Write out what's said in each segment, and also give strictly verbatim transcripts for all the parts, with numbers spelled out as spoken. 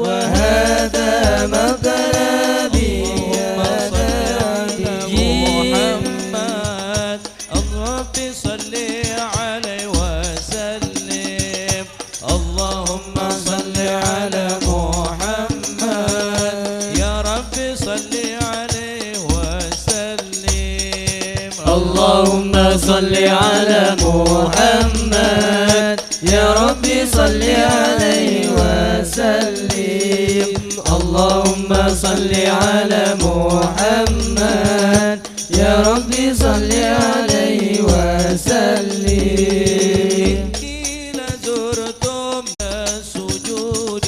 وهذا مطلبي يا نبي محمد. رب صل عليه وسلم. اللهم صل على محمد. يا رب صل عليه وسلم. اللهم صل على محمد. يا رب صل عليه وسلم. اللهم صل على محمد. يا رب صل عليه وسلم. إني لزرتم السجود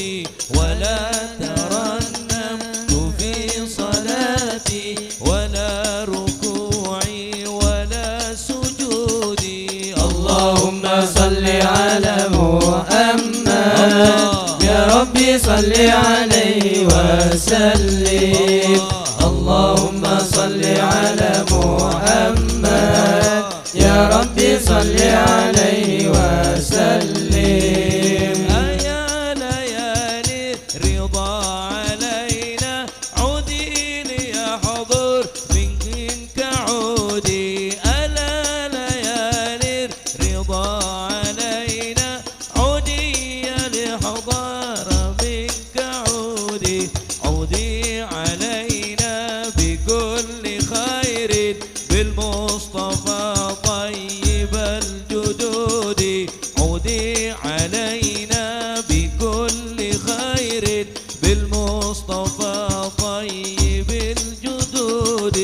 ولا ترنمت في صلاتي ولا ركوعي ولا سجودي. اللهم صل على محمد. يا رب صل عليه وسلم. اللهم صل على محمد. يا رب صل عليه وسلم. أيا ليالي الرضا علينا عودي ليحضر منك عودي. ألا ليالي الرضا علينا عودي ليحضر منك عودي. عودي علينا بكل خير بالمصطفى طيب الجدود. عودي علينا بكل خير بالمصطفى طيب الجدود.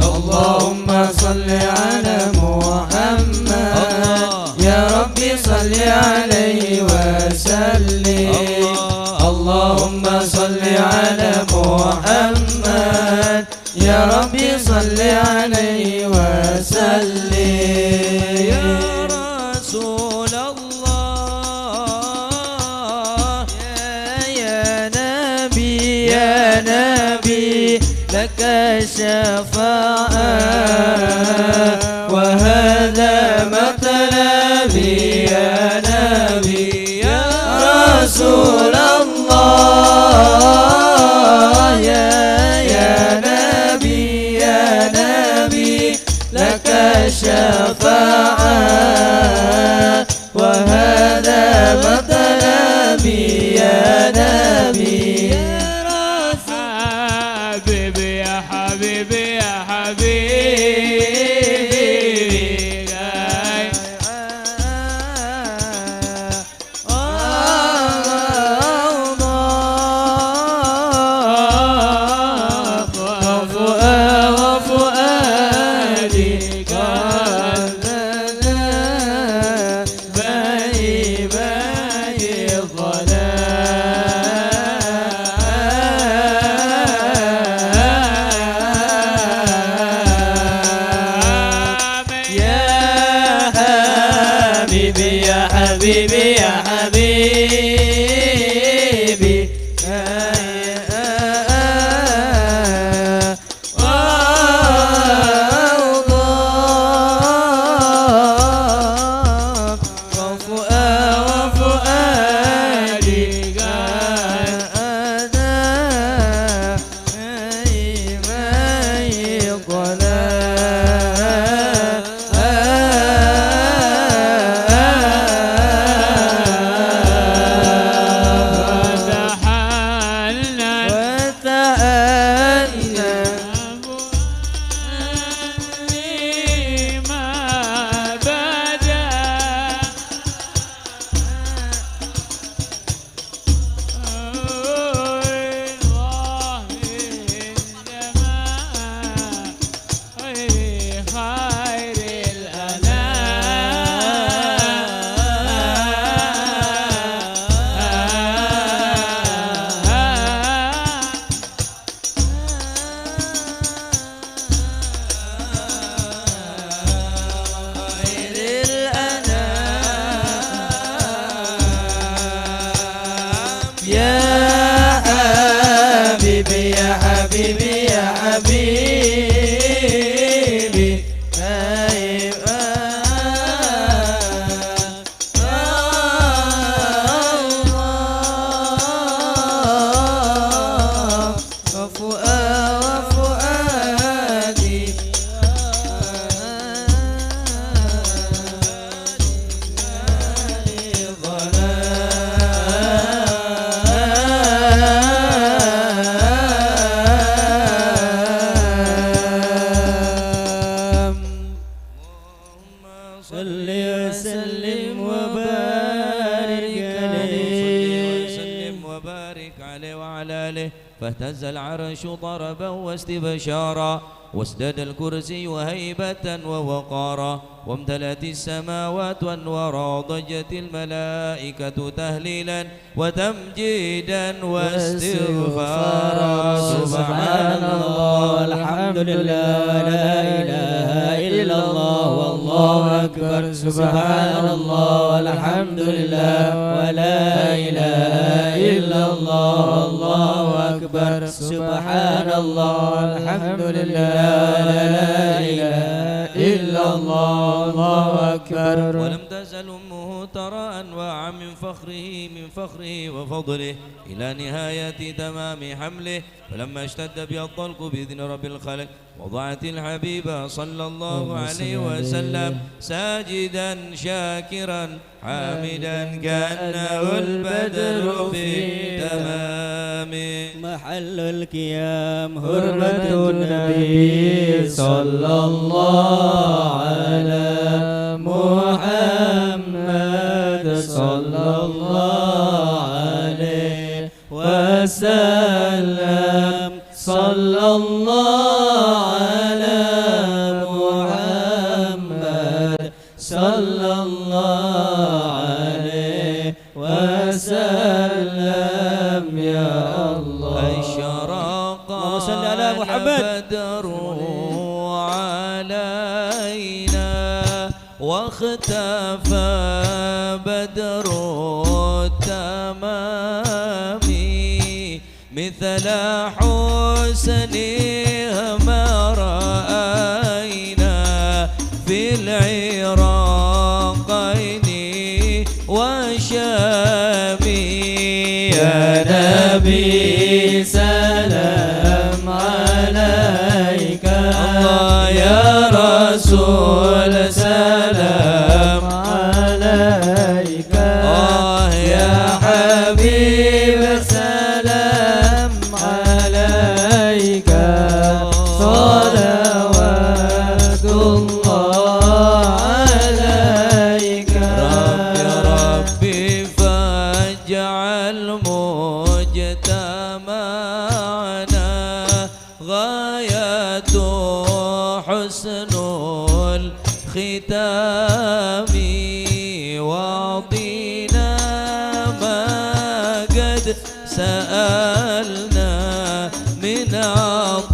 اللهم صل على محمد. الله. يا رب صل عليه وسلم. الله. اللهم صل على محمد. يا رب صل عليه وسلم. يا رسول الله. يا، يا نبي، يا نبي، لك الشفاعة، وهذا مطلبي يا نبي، يا رسول الله. يا، يا نبي، يا نبي، لك الشفاعة، وهذا مطلبي يا نبي. يا رسول حبيبي، يا حبيبي، يا حبيبي. وفؤادي اللهم صل وسلم وبارك عليه. صل وسلم وبارك عليه وعلى آله. فاهتز العرش طربا واستبشارا، وازداد الكرسي هيبة ووقارا، وامتلأت السماوات أنوارا، وضجت الملائكة تهليلا وتمجيدا واستغفارا. سبحان الله والحمد لله ولا إله إلا الله والله أكبر. سبحان الله والحمد لله ولا إله إلا الله والله أكبر. سبحان الله والحمد لله ولا إله إلا الله والله أكبر. ولم تزل أمه ترى أنواعا من فخره، من فخره وفضله إلى نهاية تمام حمله، فلما اشتد بها الضلق بإذن رب الخلق وضعت الحبيب صلى الله عليه وسلم ساجدا شاكرا حامدا كأنه البدر في تمام. محل القيام حرمة النبي صلى الله على محمد صلى الله عليه وسلم. صلى الله على محمد صلى الله عليه وسلم. يا الله. أشرق اللهم صل على محمد. البدر علينا واختفى بدر التمام. مثل حسنه ما رأينا في العراقين والشام. يا نبي سلام عليك. الله. يا رسول سلام عليك. آه، يا حبيب سلام عليك. صلوات الله عليك. رب، رب، فاجعل مجتمعنا غاية حسن الختام، واعطنا ما قد سألنا من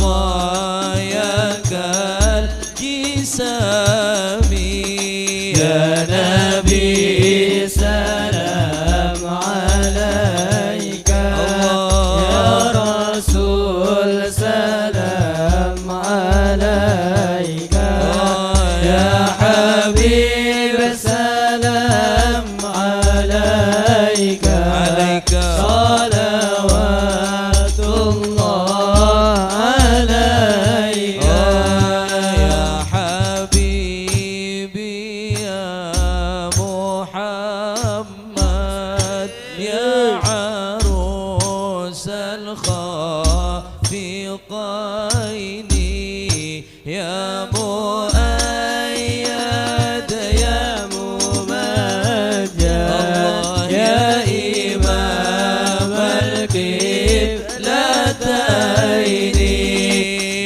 عطاياك الجسام. يا نبي سلام عليك. الله. يا رسول سلام عليك. الله. يا حبيب سلام عليك. عليك. صلوات الله عليك. آه، يا حبيبي يا محمد، يا عروس الخافقين. يا مؤيد، يا ممجد، الله. يا إمام القبلتين.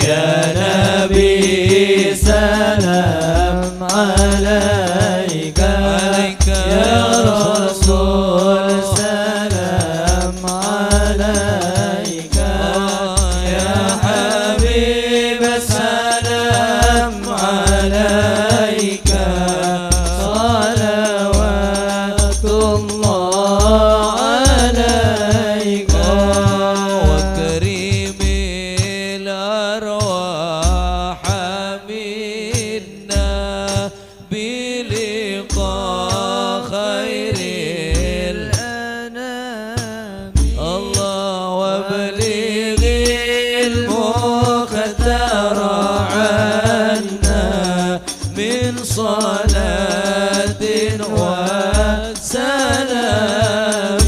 يا نبي سلام عليك. عليك. يا رسول سلام عليك. يا حبيب سلام صلاة وسلام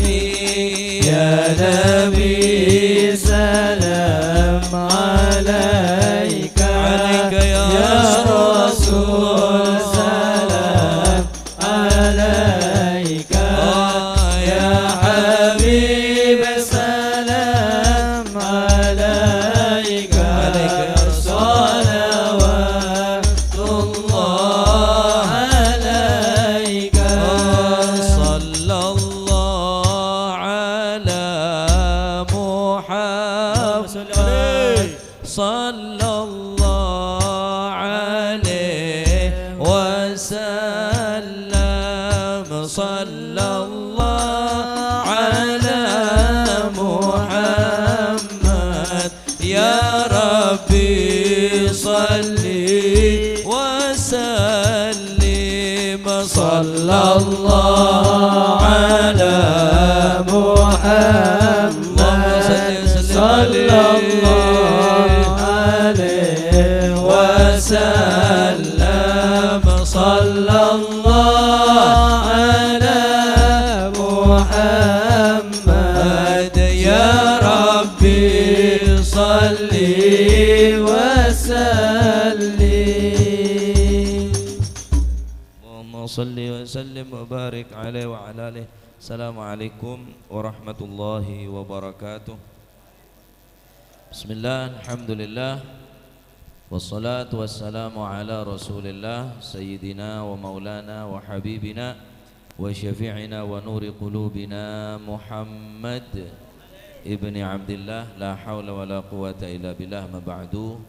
يا نبي، سلام عليك، عليك يا يا رسول، رسول، سلام عليك، آه، يا يا حبيب، سلام عليك، عليك يا رسول، صلوات الله عليك. صلى الله على محمد. صلى الله عليه وسلم. صلى الله على محمد. يا ربي صل وسلم. صلى الله على محمد. صلى الله عليه وسلم. صلى الله على محمد. يا ربي صل وسلم. اللهم صل وسلم وبارك عليه وعلى آله. السلام عليكم ورحمة الله وبركاته. بسم الله، الحمد لله، والصلاة والسلام على رسول الله، سيدنا ومولانا وحبيبنا وشفيعنا ونور قلوبنا محمد ابن عبد الله، لا حول ولا قوة إلا بالله، ما بعد.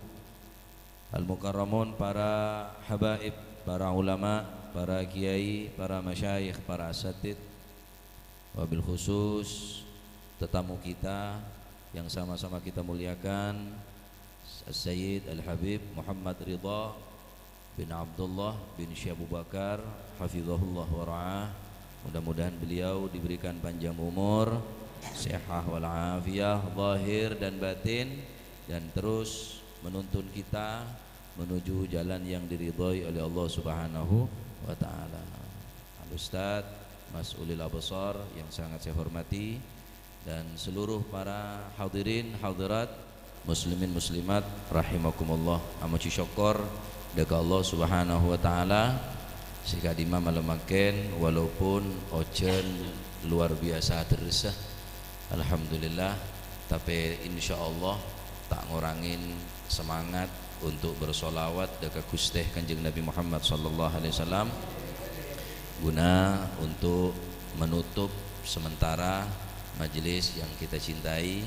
Al-Mukarramun, para habaib, para ulama, para kiai, para masyayikh, para asatid, wabil khusus tetamu kita yang sama-sama kita muliakan, As-Sayyid Al-Habib Muhammad Ridha bin Abdullah bin Syekh Abu Bakar, hafizahullah wa ra'ah. Mudah-mudahan beliau diberikan panjang umur, sehat wal afiyah, zahir dan batin, dan terus menuntun kita menuju jalan yang diridhoi oleh Allah Subhanahu wa Ta'ala. Al-Ustadz Mas'ulil Absar yang sangat saya hormati, dan seluruh para hadirin hadirat, muslimin muslimat rahimakumullah. Amoji syokor dâ' ka Allah Subhanahu wa Ta'ala, sè ka'dimma malem mangkèn, walaupun ojhân luar biasa derressa, alhamdulillah, tapè insyaallah ta' ngorangè semangat untuk bersolawat dâ' ka Ghustè Kanjeng Nabi Muhammad sallallahu alaihi wasallam, guna untuk menutup sementara majelis yang kita cintai,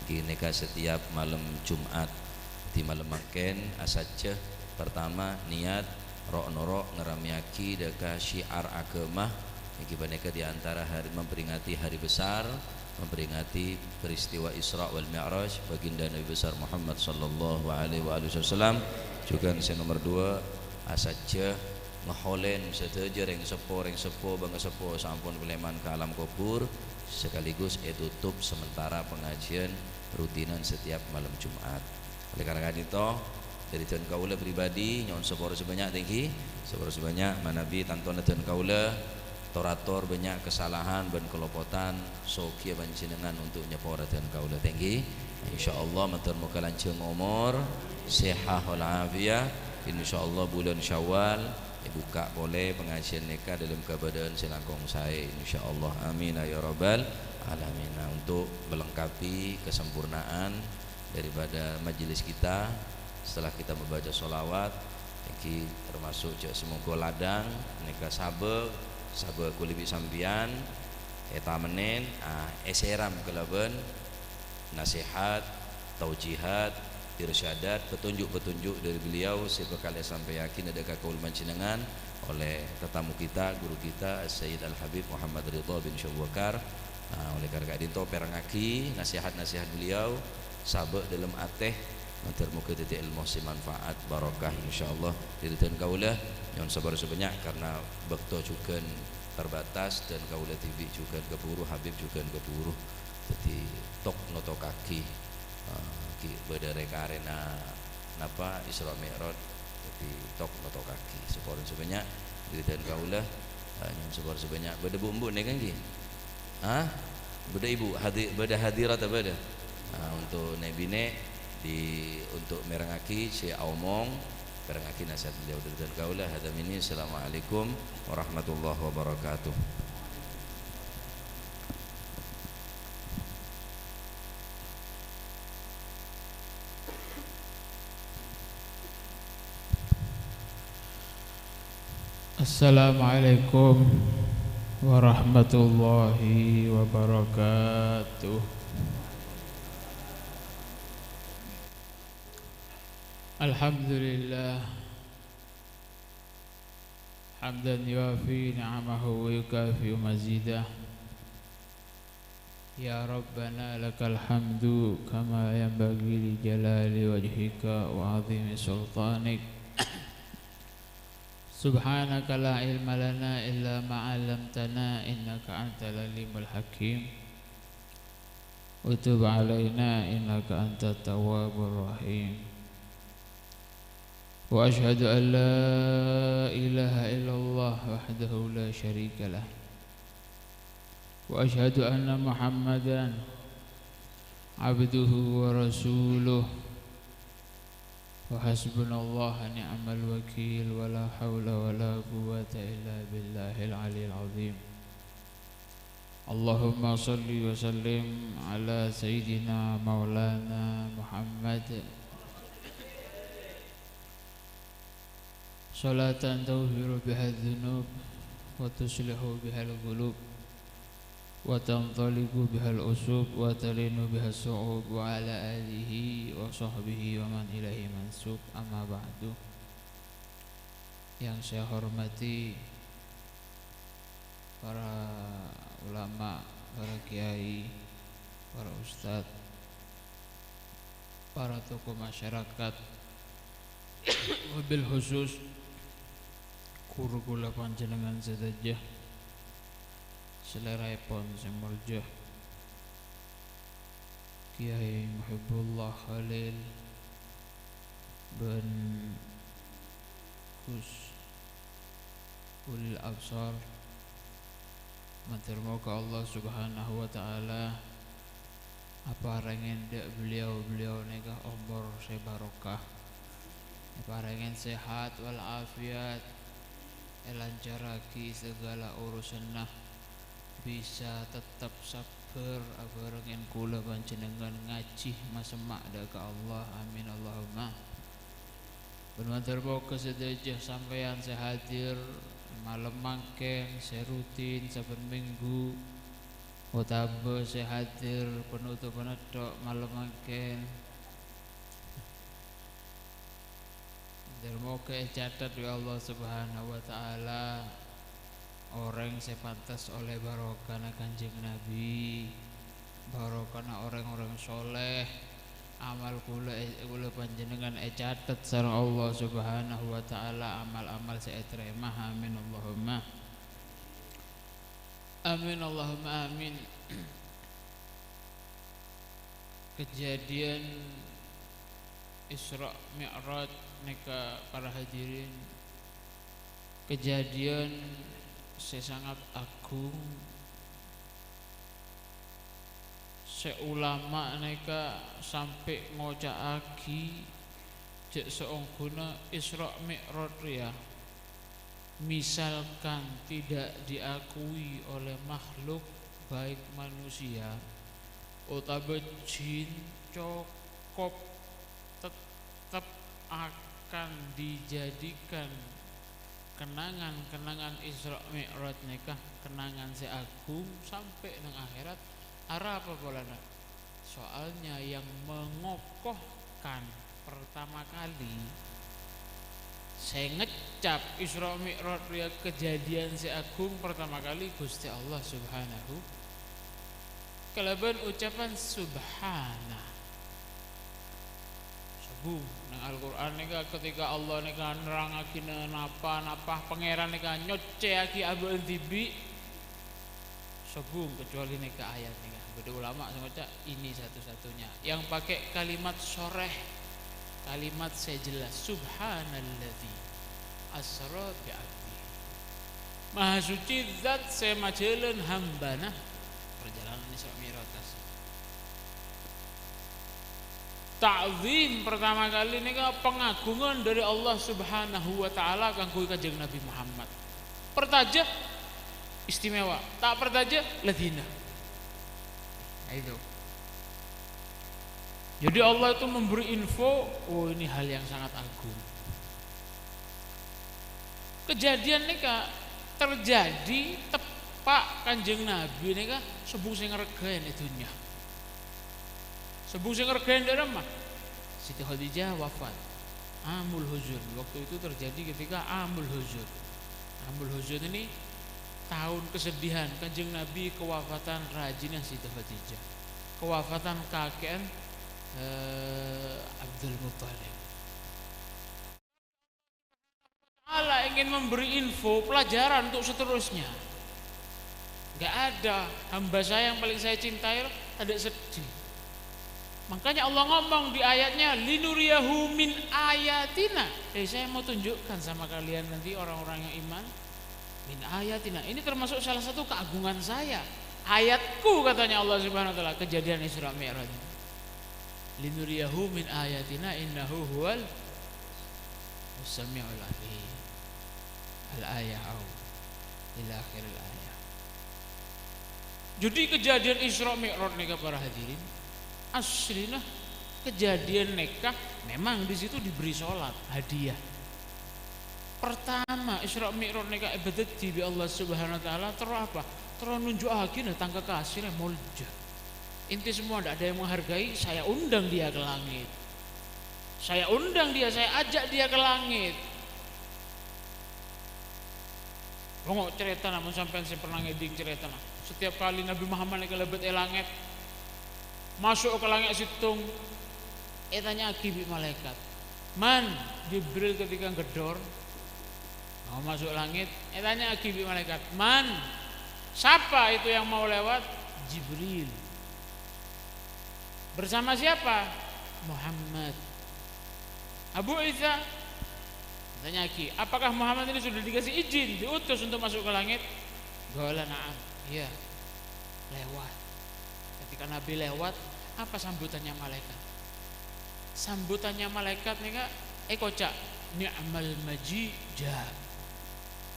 ghânèka setiap malem Jumat. Dhâddhi malem mangkèn asajjhâ, pertama, niat ro'-noro' ngaramèyaghi dâ' ka syiar aghâma, èngghi panèka di antara hari, memperingati hari besar, memperingati peristiwa Isra wal Mi'raj Baginda Nabi Besar Muhammad sallallahu alaihi wa alihi wasallam. Jhughân sè nomer dua, asajjhâ ngaholèn sadhâjâ rèng seppo, rèng seppo, bângaseppo sè ampon kalèman ka alam kobhur, sekaligus ètutup sementara pengajian rutinan setiap malem Jumat. Oleh karena ka'dinto, dâri dân kaulâ pribadi, nyo'on sapora sè bânnya', tèngghi. Sapora sè bânnya', manabi tantona dân kaulâ, tor-ator bânnya' kasalahan bân kalopotan, soghiyâ panjhennengngan untuk nyapora dân kaulâ, tèngghi. Insyaallah, mator moghâ lanjhâng omor, sehat wal afiyah. Insyaallah, bulân Syawal, èbukka' polè pangajian nèka dâlem kabâdâ'ân sè langkong saè, insyaallah. Amin, ya rabbal alamin. Nah, untuk melengkapi kesempurnaan daripada majelis kita, setelah kita membaca sholawat, èngghi termasuk jhâ' sè mongghu ladhâng, nèka sabâ', sabâ' kaulâ bi' sampèyan, ètamennèn, ah, èsèram kalabân nasèhat, taujihat, irsyadat, petunjuk-petunjuk dâri beliau sè bhâkal èsampèyaghi dâ' ka kaulâ panjhennengngan oleh tetamu kita, guru kita, As-Sayyid Al-Habib Muhammad Ridha bin Syekh Abu Bakar. Nah, oleh karena ka'dinto, pèrengngaghi nasèhat-nasèhat beliau, sabâ' dâlem atè, mandhâr moghâ dhâddhi èlmo sè manfaat, barokah, insyaallah. Dâri dân kaulâ, nyo'on sapora sè bânnya', karena bâkto jhughân terbatas, dân kaulâ dhibi' jhughân kabhuru, Habib jhughân kabhuru. Dhâddhi, tok-notokaghi, eh, ghi' bâdâ rè-karèna napa Isra Mi'raj. Ditok-notokaghi. Sapora sè bânnya', dhâri dhân kaulâ, eh, nyo'on sapora sè bânnya'. Bâdâ bu'-embu' nèka ngghi? Hah? Bâdâ ibu, hadi-, bâdâ hadirat bâdâ? Nah, untuk nè'-binè', di, untuk mèrengngaghi sè aomong, pèrengngaghi nasehat beliau dhâri dhân kaulâ. Hadza minni, assalamualaikum warahmatullahi wabarakatuh. Assalamualaikum warahmatullahi wabarakatuh. Alhamdulillah, hamdan yuwafi ni'amahu wa yukafi'u mazidah. Ya Rabbana, lakal hamdu kama yanbaghi li jalali wajhika wa 'azimi sultanik. Subhanaka la ilma lana illa ma 'allamtana, innaka antal alimul hakim. Wa tub 'alaina, innaka antat tawwabur rahim. Wa asyhadu an la ilaha illallah wahdahu la syarika lah. Wa asyhadu anna Muhammadan abduhu wa rasuluh. Wa hasbunallah wa ni'mal wakil, wa la haula wa la quwwata illa billahil aliyil azim. Allahumma shalli wa sallim ala sayyidina maulana Muhammad. Shalatan taghfiru bihadz dzunub, wa tuslihu bihal qulub, wa tantaliqu bihal usub, wa talinu bihas su'ub, wa ala alihi wa sahbihi wa man ilaihi mansub. Amma ba'du. Yang saya hormati para ulama, para kiai, para ustadz, para tokoh masyarakat, wabil khusus ghuru kaulâ panjhennengngan sadhâjâ, salèraèpon sè molja, Kiai Muhibbullah Khalil bân Gus Ulil Absar. Mator moghâ Allah Subhanahu wa Ta'ala aparèngè dâ' beliau-beliau nèka omor sè barokah, èparèngè sehat wal afiat, èlancarraghi saghâlâ urusanna, bisa tettep sabbhâr abhârengngè kaulâ panjhennengngan ngajhi masemma' dâ' ka Allah. Amin, Allahumma. Bân mator moghâ sadhâjâ sampèyan sè hadir malem mangkèn, sè rutin sabbhân minggu, otabâ sè hadir penutupan tok malem mangkèn. Mator moghâ ècatet bi' Allah Subhanahu wa Ta'ala orèng sè pantes ollè barokana Kanjeng Nabi, barokana orèng-orèng sholeh. Amal kaulâ, kaulâ panjhennengngan ècatet sareng Allah Subhanahu wa Ta'ala, amal-amal sè ètarèma. Amin, Allahumma. Amin, Allahumma, amin. Kejadian Isra Mi'raj nèka, para hadirin, kejadian sè sangat agung, sè ulama nèka sampè' ngoca'aghi jâ' saongghuna Isra Mi'raj rèya misalkan tidak diakui oleh makhluk, baik manusia otabâ jin, cokop tettep akan dijadikan kenangan-kenangan Isra Mi'raj nèka kenangan sè agung sampè' neng akhèrat. Arapa polana? Soalnya yang mengokohkan pertama kali, sè ngecap Isra Mi'raj rèya kejadian sè agung pertama kali, Gusti Allah Subhanahu, kalabân ucapan subhana. Sobu, neng Al-Qur'an nèka, ketika Allah nèka nerrangngaghi napa-napa, Pangèran nèka nyoccèyaghi abâ'na dhibi', sobu, kecuali nèka ayat nèka. Bâdâ ulama sè ngoca', "Ini satu-satunya." Yang pakai kalimat soreh. Kalimat sè jelas, "Subhanalladzi asra bi abdihi." Maha suci zat sè majhâlân hambana parjalanan Isra Mi'raj. Ta'zim pertama kali nèka pangagungan dhâri Allah Subhanahu wa Ta'ala kaangghuy Kanjeng Nabi Muhammad. Partajâ istimewa, ta' partajâ la dhina. Nah, itu. Jadi Allah itu memberi info, oh, ini hal yang sangat agung. Kejadian nèka terjadi teppa' Kanjeng Nabi nèka sobung sè ngareghâi è dhunnya. Sobung sè ngareghâi dâ' remma? Siti Khadijah wafat. Amul Huzun. Waktu itu terjadi ketika Amul Huzun. Amul Huzun ini tahun kesedihan. Kanjeng Nabi kewafatan rajina Siti Khadijah. Kewafatan kakè'en, eh, Abdul Muttalib. Allah ingin memberi info pelajaran untuk seterusnya. Nggak ada hamba saya yang paling saya cintai, ada sedih. Makanya Allah ngomong di ayatnya, "Linuriyahu min ayatina." Eh, saya mau tunjukkan sama kalian nanti orang-orang yang iman. "Min ayatina." Ini termasuk salah satu keagungan saya. Ayatku, katanya Allah Subhanahu wa Ta'ala, kejadian Isra Mi'raj. "Linuriyahu min ayatina innahu huwal sami'ul alim." Al-ayah au ila akhiril ayah. Jadi kejadian Isra Mi'raj nèka para hadirin, aslina kejadian nèka memang di situ diberi sholat, hadiah. Pertama, Isra Mi'raj nèka èbâdâddhi bi' Allah Subhanahu wa Ta'ala, terro apa? Terro nunju'aghi na tang kekasih molja. Ente semua ndak ada yang menghargai, saya undang dia ke langit. Saya undang dia, saya ajak dia ke langit. Bângok carètana, mon sampèyan sè pernah ngèdhing carètana. Setiap kali Nabi Muhammad èkalèbât è langèt, maso' ka langèt sèttong, ètanya'aghi bi' malaèkat, "Man?" Jibril ketika nggheddhor, mau masuk langit, ètanya'aghi bi' malaèkat, "Man? Sapa itu yang mau lewat?" Jibril. "Bersama siapa?" "Muhammad." "Abu Isa?" Tanya'aghi, "Apakah Muhammad ini sudah dikasih izin, diutus untuk masuk ke langit?" "Qala na'am." "Iya." Lewat. Ketika Nabi lewat, apa sambutannya malaèkat? Sambutannya malaèkat nèka èkoca', "Ni'mal maji' ja."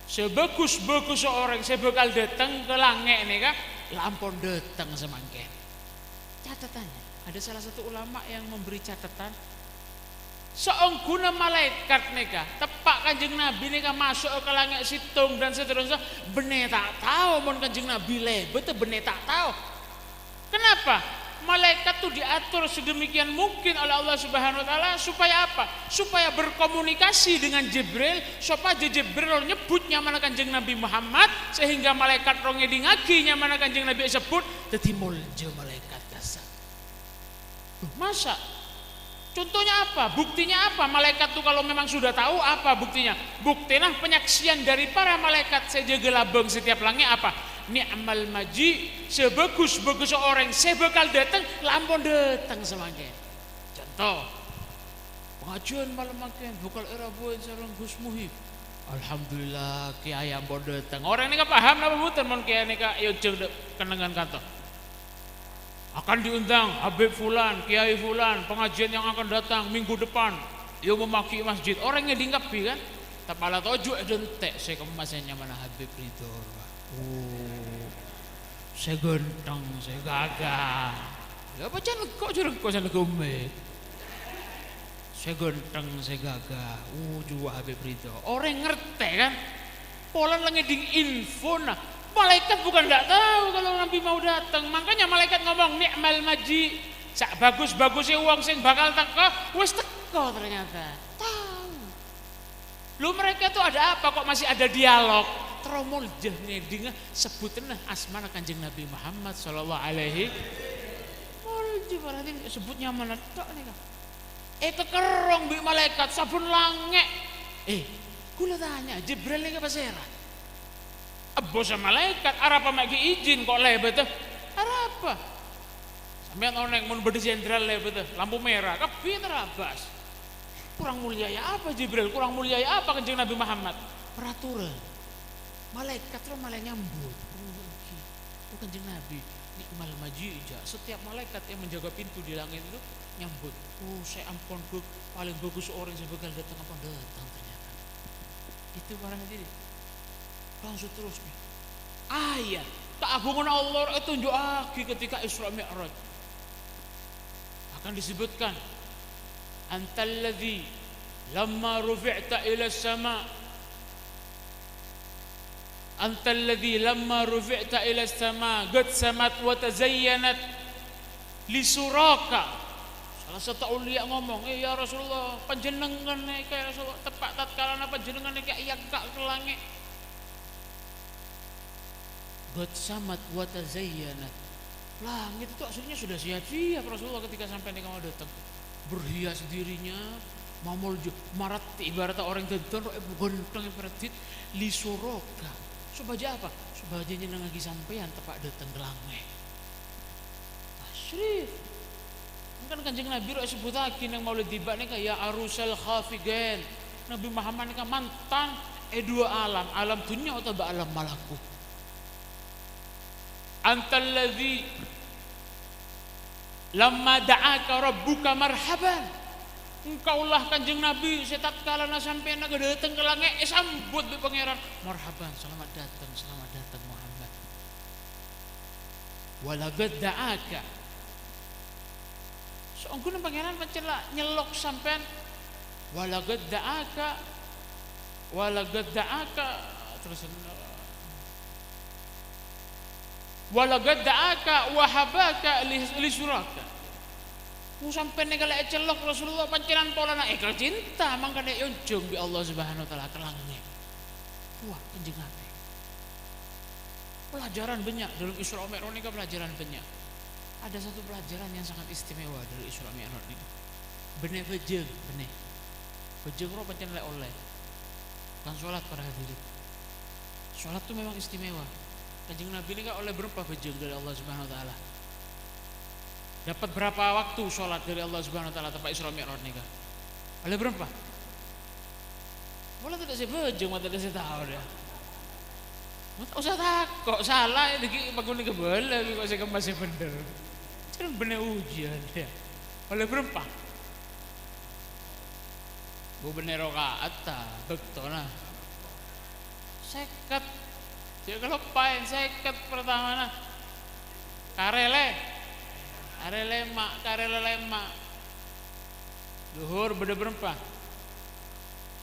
Sebagus-bagus orèng sè bhâkal dâteng ka langngè' nèka, la ampon dâteng samangkèn. Catatannya, ada salah satu ulama yang memberi catatan, saongghuna malaèkat nèka teppa' Kanjeng Nabi nèka maso'a ka langngè' sèttong dan seterusnya, bânnè ta' tao mon Kanjeng Nabi lèbât, bânnè ta' tao. Kenapa? Malaèkat tuh diatur sedemikian mungkin oleh Allah Subhanahu wa Ta'ala. Supaya apa? Supaya berkomunikasi dengan Jibril, sopajâ Jibril nyebbhut nyamana Kanjeng Nabi Muhammad, sehingga malaèkat rowa ngèdhingaghi nyamana Kanjeng Nabi èsebbhut, dhâddhi molja malaèkat kassa'. Loh, masa? Contohnya apa? Buktinya apa? Malaèkat tuh kalau memang sudah tahu, apa buktinya? Buktèna penyaksian dari para malaèkat sè jâgâ labâng setiap langngè' apa? "Ni'mal maji', sebagus-bagus orèng sè bhâkal dâteng, la ampon dâteng samangkèn." Contoh, pengajian malem mangkèn bhâkal èrabâi sareng Gus Muhib. Alhamdulillah, kèyaè ampon dâteng. Orèng nèka paham napa bhunten mon kèyaè nèka èonjhâng dâ' kennengngan kanto? Akan diundang Habib Fulan, Kiai Fulan, pengajian yang akan datang minggu depan, yâ, memakai masjid. Orèng ngèdhing kabbhi, kan? Tapala toju' è dântè' sè kemma sè nyamana Habib Ridho. Oh, sè ghântheng, sè gagah. Yâ, apa can engko' jârèya engko' sè negghâ' ummè'? Sè ghântheng, sè gagah, uju Habib Ridho. Orèng ngartè, kan? Polana la ngèdhing infona. Malaèkat bukan ndak tahu kalau Nabi mau datang. Makanya malaèkat ngomong, "Ni'mal maji'." Sabagus-bagusè wong sè bhâkal teka, wis teka ternyata. Tahu. Loh, mereka itu ada apa kok masih ada dialog? Terro molja ngèdhingâ sebbhutanna asmana Kanjeng Nabi Muhammad sallallahu alaihi. Molja, berarti sebbhut nyamana tok nèka. Èkakerrong bi' malaèkat sabbhân langngè'. Eh, kaulâ tanya, Jibril nèka pasèra? Èbâsa malaèkat, arapa ma' ghi' ijin kok lèbât? Arapa? Sampèyan onèng mon bâdâ jenderal lèbât, lampu mèra, kabbhi tarabâs. Kurang mulyaè apa Jibril? Kurang mulyaè apa Kanjeng Nabi Muhammad? Peraturan. Malaèkat rowa malè nyambut. Oh, èngghi. Oh, Kanjeng Nabi, ni'mal maji', jâ'. Setiap malaikat yang menjaga pintu di langit itu nyambut. Oh, sè ampon bag-, palèng bhâghus orèng sè bhâkal dâteng ampon dâteng ternyata. Itu para hadirin. Lanjut terus, nih. Ayat kaagunganna Allah ètonjhu'aghi ketika Isra Mi'raj. Akan disebutkan, "Antalladzi lamma rufi'ta ila sama, antalladzi lamma rufi'ta ila sama, qad samat wa tazayyanat li suraka." Salah satu aulia ngomong, "Eh, ya Rasulullah, panjhennengngan nèka, ya Rasulullah, teppa' tatkalana panjhennengngan nèka èangka' ka langngè'." "Qad samat wa tazayyanat." Langit itu aslinya sudah siap-siap Rasulullah ketika sampèyan nèka mau datang. Berhias dirinya, mamolja, marat ibarat orèng dântèn, rowa èpaghentheng èparaddhit, li suraka. Sopajâ apa? Sopajâ nyenengngaghi sampèyan teppa' dâteng ka langngè'. Tasyrif. Mangkana Kanjeng Nabi rowa èsebbhuttaghi neng Maulid Dhiba nèka, "Ya arusal khafiqain." Nabi Muhammad nèka mantan è dua alam, alam dhunnya otabâ alam malakut. "Antalladzi lamma da'aka rabbuka marhaban." Engkaulah Kanjeng Nabi sè tatkalana sampèyan nèka dâteng ka langngè', èsambut bi' Pangèran, "Marhaban, selamat datang, selamat datang Muhammad." "Walaqad da'aka." Saongghuna Pangèran pancèn la nyellok sampèyan. "Walaqad da'aka, walaqad da'aka." Terus, "Walaqad da'aka wa habaka li, li suraka." Oh, sampèyan nèka la ècellok Rasulullah, pancènan polana èkacinta, mangkana èonjhung bi' Allah Subhanahu wa Ta'ala ka langngè'. Wah, Kanjeng Nabi. Pelajaran banyak dalam Isra Mi'raj nèka, pelajaran banyak. Ada satu pelajaran yang sangat istimewa dari Isra Mi'raj nèka. Bânnè bhâjâng, bânnè. Bhâjâng rowa pancèn lè-ollè. Bukan sholat, para hadirin. Sholat itu memang istimewa. Kanjeng Nabi nèka ollè bârâmpa bhâjâng dari Allah Subhanahu wa Ta'ala? Dapat berapa waktu sholat dari Allah Subhanahu wa Ta'ala teppa' Isra Mi'raj nèka? Ollè bârâmpa? Mula tadâ' sè bhâjâng, ma' tadâ' sè tao, ya. Ma' ta' osa tako', sala, ya, dâggi' pagghun kabâlâ, kok sè kemma sè bhendher. Jhâ' bânnè ujian, ya. Ollè bârâmpa? Bu bânnè raka'atta, bâktona. Sèket. Jhâ' kaloppaè, sèket pertamana. Karè lè-, karè lèma', karè lèma'. Zuhur bâdâ bârâmpa?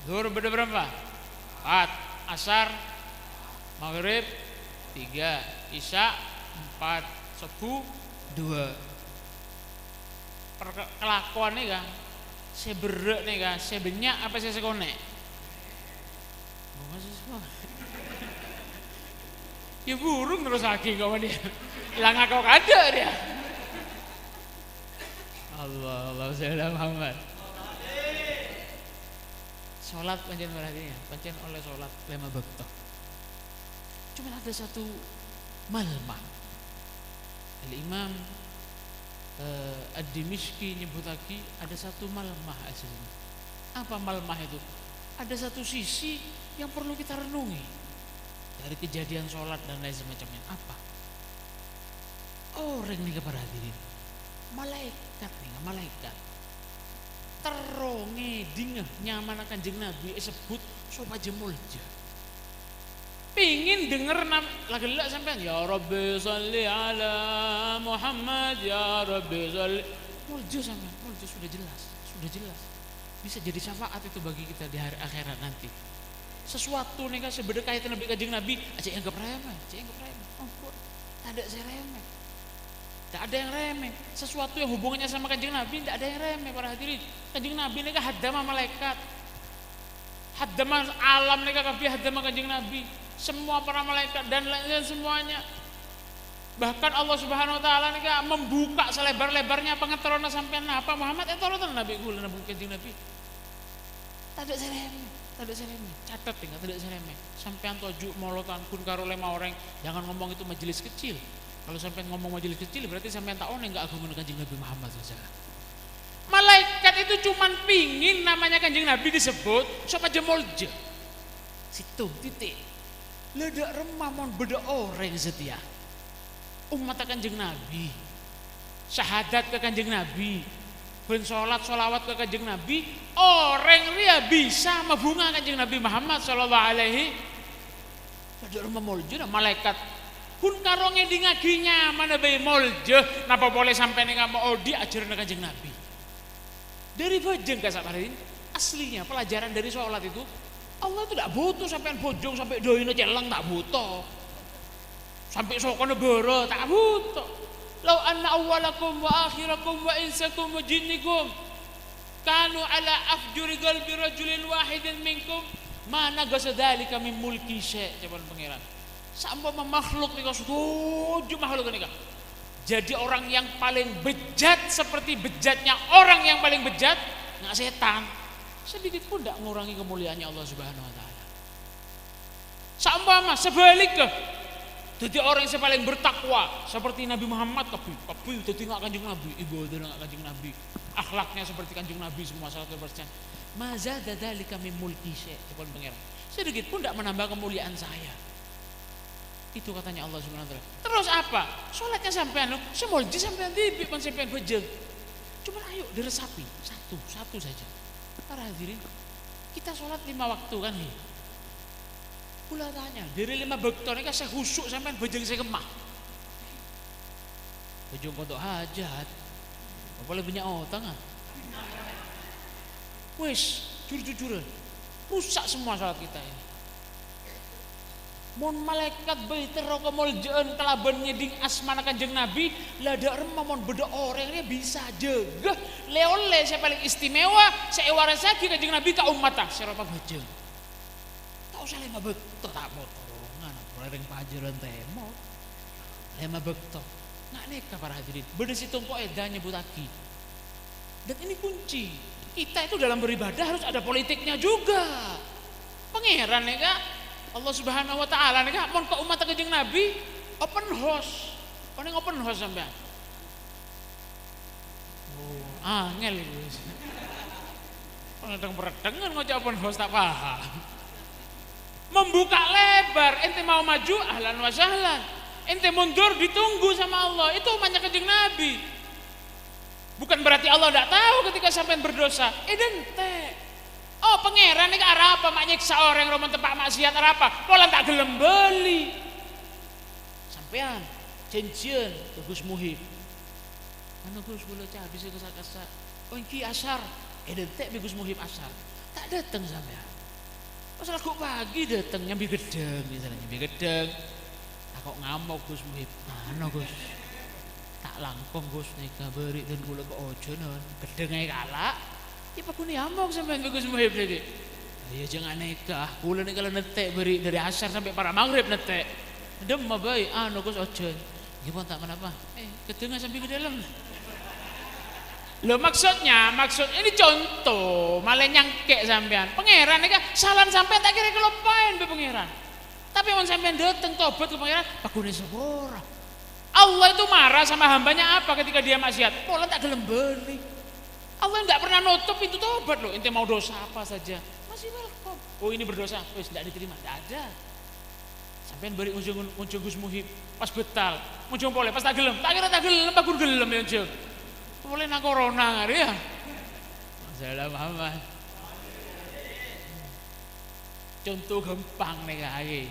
Zuhur bâdâ bârâmpa? Empat. Asar, Maghrib, tiga. Isya, empat. Subuh, dua. Perke-, kalakowan nèka, sè berrâ' nèka, sè bânnya' apa sè sakonè'? Bâ' sè sakonè'. Ya, buru nerrossaghi kok, dia. Lah, ngako kadâ', dia. Allah, Allahumma shalli ala Muhammad. Sholat pancèn berarti, ya, pancèn ollè sholat lèma bâkto. Cuma ada satu malmah. Al-Imam, eh, Ad-Dimyshqi nyebbhuttaghi ada satu malmah aslinya. Apa malmah itu? Ada satu sisi yang perlu kita renungi dari kejadian sholat dan lain semacamnya. Apa? Orèng nèka, para hadirin, malaèkat nèka, malaèkat terro ngèdingngè nyamana Kanjeng Nabi èsebbhut sopajâ molja. Pèngèn denger nam-, la ghellâ' sampèyan, "Ya Rabbi shalli ala Muhammad, ya Rabbi shalli." Molja sampèyan, molja, sudah jelas, sudah jelas. Bisa jadi syafaat itu bagi kita di hari akhirat nanti. Sesuatu nèka sè bâdâ kaitanna bi' Kanjeng Nabi, jhâ' èanggep remeh, jhâ' èanggep remeh. Ampon, tadâ' sè remeh. Tak ada yang remeh. Sesuatu yang hubungannya sama Kanjeng Nabi, tidak ada yang remeh, para hadirin. Kanjeng Nabi nèka haddama malaèkat. Haddama alam nèka kabbhi haddama Kanjeng Nabi. Semua para malaikat dan lain-lain semuanya. Bahkan Allah Subhanahu wa Ta'ala nèka membuka selebar-lebarnya pangaterrona sampèyan. Napa Muhammad ètoro' Nabi kaulâ, Nabi Kanjeng Nabi? Tadâ' sè remeh, tadâ' sè remeh. Catet, ya, tadâ' sè remeh. Sampèyan toju' molotan ghun karo lèma orèng, jangan ngomong itu majelis kecil. Kalau sampèyan ngomong majelis kecil, berarti sampèyan ta' onèng kaagunganna Kanjeng Nabi Muhammad sallallahu alaihi wasallam. Malaèkat itu cuman pingin namanya Kanjeng Nabi disebut sopajâ molja. Sèttong titik. La dâ' remma mon bâdâ orèng satèya ommatta Kanjeng Nabi, syahadat ka Kanjeng Nabi, bân solat sholawat ka Kanjeng Nabi, orèng rèya bisa mabhunga Kanjeng Nabi Muhammad sallallahu alaihi. La dâ' remma moljâna malaèkat. Ghun karo ngèdingngaghi nyamana bhâi molja, napa polè sampèyan nèka maodhi' ajhârânna Kanjeng Nabi. Dâri bhâjâng ka saparèn, aslinya pelajaran dari sholat itu, Allah itu ndak butuh sampèyan bhâjâng sampè' dâina celleng, ndak butuh. Sampè' sokona bârâ', ta' butuh. "Lau anna awwalakum wa akhirakum wa insakum wa jinnikum kanu ala afjuri qalbi rajulin wahidin minkum, ma naqasa dzalika min mulki syai'," ca'èpon Pangèran. Saompama makhluk nèka, sadhâjâ makhluk nèka jadi orang yang paling bejat seperti bejatnya orang yang paling bejat, nga' sètan, sedikit pun ndak ngurangi kemuliaannya Allah Subhanahu wa Ta'ala. Saompama sabhâligghâ, dhâddhi orèng sè palèng bertakwa seperti Nabi Muhammad, kabbhi, kabbhi dhâddhi nga' Kanjeng Nabi, ibadahna nga' Kanjeng Nabi, akhlaknya seperti Kanjeng Nabi, semua seratus persen. "Ma zada dzalika min mulki syai'," ca'èpon Pangèran. "Sedikit pun ndak menambah kemuliaan saya." Itu katanya Allah Subhanahu wa Ta'ala. Terus apa? Sholatnya sampèyan, loh, sè molja sampèyan dhibi', bân sampèyan bhâjâng. Cuman ayo diresapi, satu, satu saja. Para hadirin, kita sholat lima waktu, kan, he? Kaulâ tanya, dâri lèma bâkto nèka sè khusyuk sampèyan bhâjâng sè kemma? Bhâjâng kodhu hajat. Apalagi bânnya' otangnga. Wis, jur-jujuran. Rusak semua sholat kita ini. Mon malaèkat bhâi terro kamoljâ'ân kalabân ngèdhing asmana Kanjeng Nabi, la dâ' remma mon bâdâ orèng rèya bisa jâgâ lè-ollè sè palèng istimewa sè èwarasaghi Kanjeng Nabi ka ommatta, sè ropa bhâjâng. Ta' osa lèma bâkto, ta' potongan, apa rèng pajhârân tèmor. Lèma bâkto. Nga' nèka, para hadirin, bâdâ sèttong kaèdah nyebbuttaghi. Dan ini kunci. Kita itu dalam beribadah harus ada politiknya juga. Pangèran nèka, Allah Subhanahu wa Ta'ala nèka, mon ka ommatta Kanjeng Nabi, open house. Onèng open house sampèyan? Oh, angèl iku. Kadhâng-kadhâng ngoca' open house ta' paham. Membuka lebar, ente mau maju, ahlan wa sahlan. Ente mundur, ditunggu sama Allah. Itu umatnya Kanjeng Nabi. Bukan berarti Allah ndak tahu ketika sampean berdosa. Èdhânte'. Oh, Pangèran nèka arapa ma' nyèksa orèng roman teppa' maksiat arapa? Pola ta' ghellem bâli. Sampèyan jhânjhiyân ka Gus Muhib. "Anu, Gus, kaulâ cabis kassa'-kassa'." "Oh, èngghi, asar." Èdhânte' bi' Gus Muhib asar. Ta' dâteng sampèyan. Pas lagghu' pagi dâteng nyambi ghedhâng, misalnya nyambi ghedhâng. Tako' ngamok Gus Muhib. "Anu, Gus, ta' langkong, Gus, nèka bâri' dân kaulâ kaojhânan. Ghedhângnga èkala'." Yâ, paghun èamok sampèyan bi' Gus Muhib nèka. "Iyâ, jhâ' nganèka. Kaulâ nèka la nètte' bâri' dâri asar sampè' para' maghrib nètte'." "Dâmma bhâi, anu, Gus, ojhân." "Ngghi pon, ta' ponapa." Eh, ghedhângnga sambi ka dâlem. Loh, maksudnya, maksud ini contoh, malè nyangkè' sampèyan. Pangèran nèka, salaan sampèyan ta' kèra èkaloppaè bi' Pangèran. Tapè mon sampèyan dâteng tobat ka Pangèran, paghun èsapora. Allah itu marah sama hambanya apa ketika dia maksiat? Pola ta' ghellem bâli. Allah nggak pernah nutup pintu tobat, loh. Ente mau dosa apa saja, masih welcome. Oh, ini berdosa, wis, nggak diterima, nggak ada. Sampèyan bâri' ngonjhâng, ngonjhâng Gus Muhib, pas bhâtal. Ngonjhâng polè, pas ta' ghellem. Ta' kèra ta' ghellem, paghun ghellem yâ, ngonjhâng. Polè na corona arèya. Masalah Muhammad. Contoh ghâmpang nèka, ayo.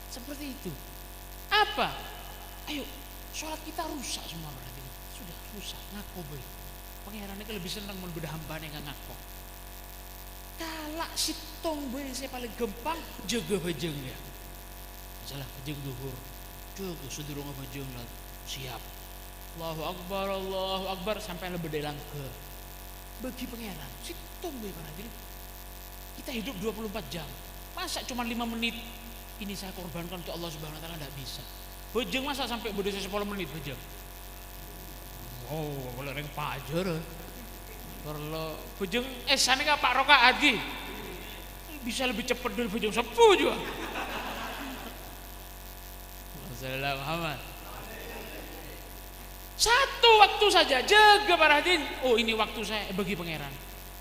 Seperti itu. Apa? Ayo, sholat kita rusak semua berarti. Sudah rusak, ngako bhâi. Pangèran nèka lebih seneng mon bâdâ hambana ngako. Kala' sèttong bhâi sè palèng ghâmpang, jâgâ bhâjâng, yâ. Masalah bhâjâng dhuhur, jâgâ sadurungnga bhâjâng la siap. Allahu Akbar, Allahu Akbar, sampè' la bâdâ è langghâr. Bagi Pangèran, sèttong bhâi, para hadirin. Kita hidup dua puluh empat jam. Masa cuma lima menit ini saya korbankan untuk Allah Subhanahu wa Ta'ala? Ndak bisa. Bhâjâng masa sampè' bâdâ sè sapolo menit bhâjâng? Oh, kalau rèng pajhâr. Parlo bhâjâng èsana ka pa' rakaat, ghi. Bisa lebih cepet dâri bhâjâng subuh jhuwa. Masalah Muhammad. Satu waktu saja, jaga, para hadirin. Oh, ini waktu saya bagi Pangeran.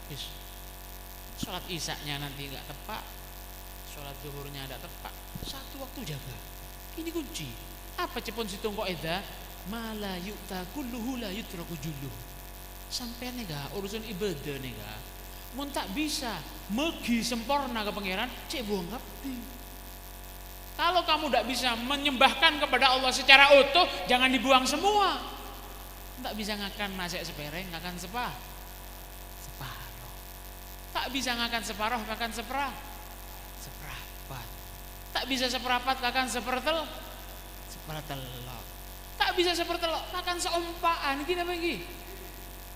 Wis. Sholat isya'nya nanti nggak tepat, sholat zuhurnya nggak tepat. Satu waktu jaga. Ini kunci. Apa ca'èpon sèttong kaidah? "Ma la yu'ta kulluhu la yutraku julluhu." Sampèyan nèka, urusan ibadah nèka, mon ta' bisa mèghi samporna ka Pangeran, cè' buwâng kabbhi. Kalau kamu ndak bisa menyembahkan kepada Allah secara utuh, jangan dibuang semua. Ta' bisa ngakan masè' sapèrèng, ngakan sepa-, saparo. Ta' bisa ngakan saparo, ngakan sapra-, saprapat. Ta' bisa saprapat, ngakan sapertel-, sapertello'. Ta' bisa sapertello', ngakan saompa'an. Ghi napa ghi?